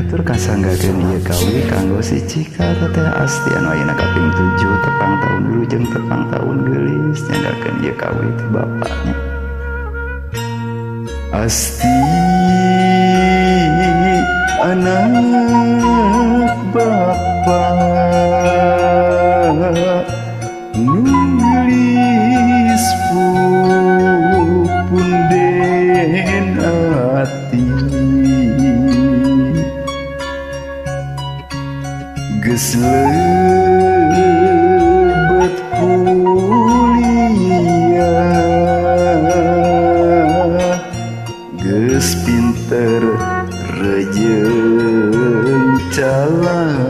Tur kasanggakeun ieu kawi kanggo si Cika Teteh Asti anu ayeuna kaping 7 tepang taun wilujeng tepang taun geulis nyanggakeun ieu kawi ti bapaknya. Asti anak bapak nu geulis pupunden ati geus lebet kuliah geus pinter rejeng calakan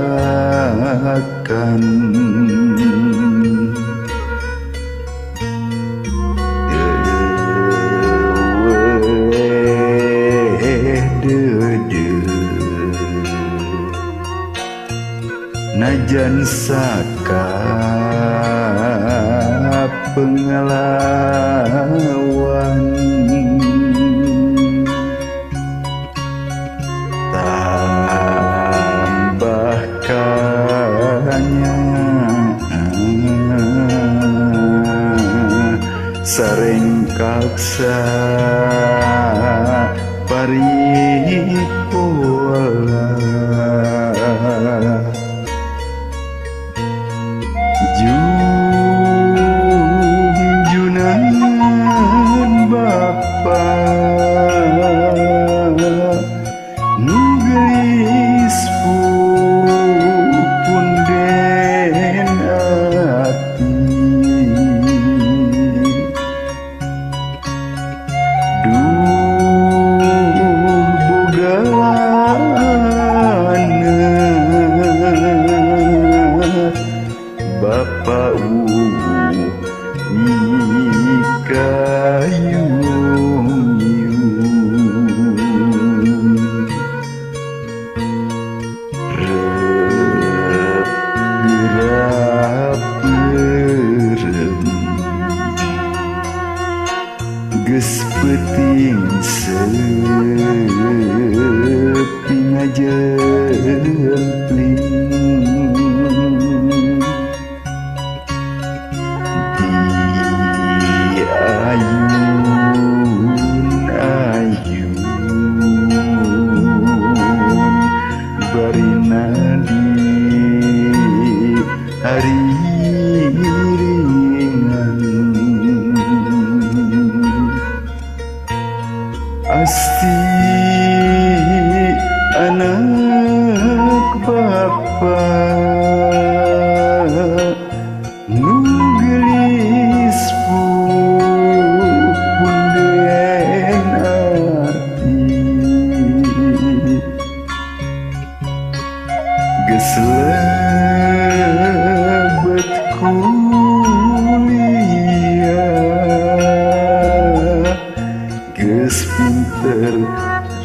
najan saka pengalawan tambahkannya sareng kaksa paripola junjunan bapa nu geulis pupunden ati duh boga anak bapa mikayung rep gerap berem geus peuting sepi ngajempling ayun-ayun bari nadi hariringan Asti anak bapa nu geulis pupunden ati geus lebet kuliah geus pinter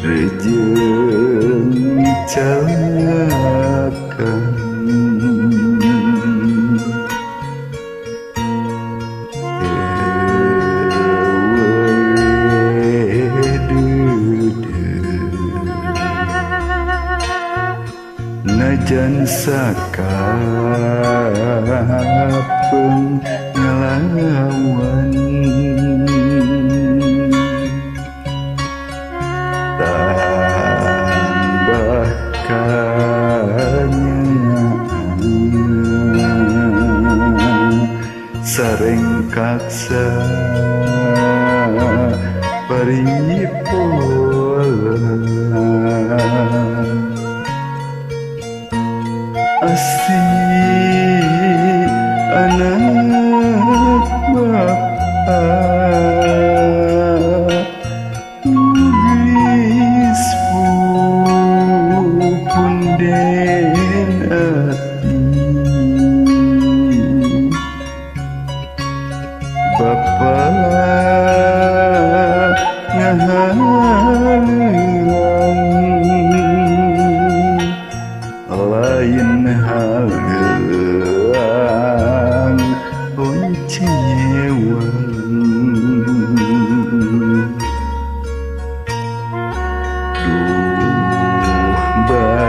rejeng calakan najan saka pengalawan tambahkannya sareng kaksa paripola Asti anak bapa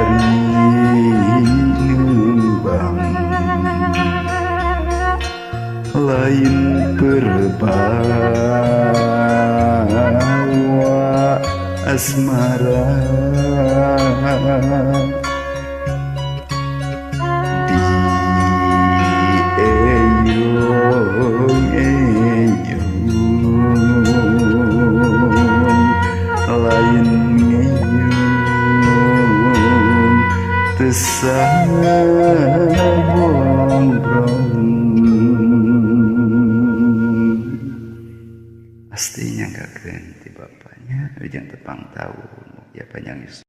Bari nembang lain perbawa asmara di eyong eyong lain ngeyong tesabongbrong. Pastinya gak ganti bapaknya ujang tepang tahun ya panjang.